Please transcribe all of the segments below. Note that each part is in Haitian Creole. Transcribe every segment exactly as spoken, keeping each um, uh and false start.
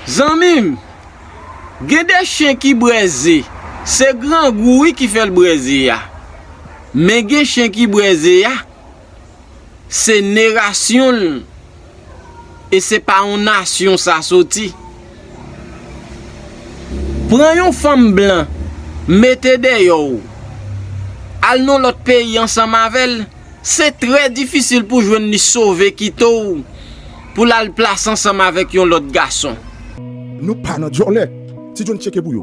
Zanmi m, gen de chen ki bwè ze, se grangou wi ki fè l bwè ze a. Men gen chen ki bwè ze a, se nerasyon l, e se pa yon nasyon sa soti. Pran yon fanm blan, mete dèyè w, al nan lòt peyi ansanm avè l, se trè difisil pou jwenn li sove kite w pou l al plase ansanm avèk yon lòt gason. Nou pa nan djòlè. Ti John tcheke pou yo.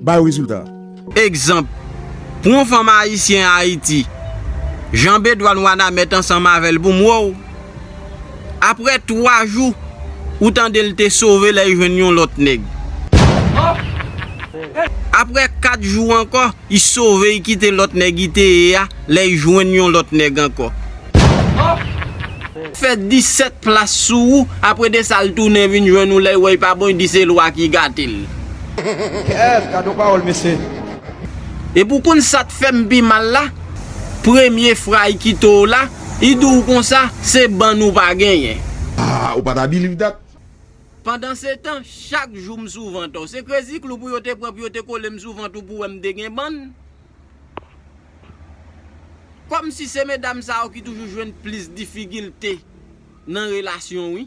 Ba yo rezilta a. Egzanp, pou yon fanm ayisyen Ayiti, janbe dwàn Wanament ansanm avè l pou m wè w. Apre twa jou, ou tande l te sove lè l jwenn yon lòt nèg. Apre kat jou ankò, li sove, li kite lòt nèg li te ye a, lè l jwenn yon lòt nèg ankò. Fè disèt plas sou ou, apre de sa l tounen vin jwenn ou lè l wè li pa bon, li di se lwa ki gate l. Kèt, gade yon pawòl mesye. Epi w konn sa t fè m pi mal la? Premye fwa li kite w la, li di w konsa, se bann ou pa genyen. Ah, ou pa ta believe that? Pandansetan, chak jou m sou vant ou. Se krezi klou pou yo te pran pou yo te kole m sou vant ou pou wè m te gen bann. Kòmsi se medam sa yo ki toujou jwenn plis difikilte nan relasyon wi.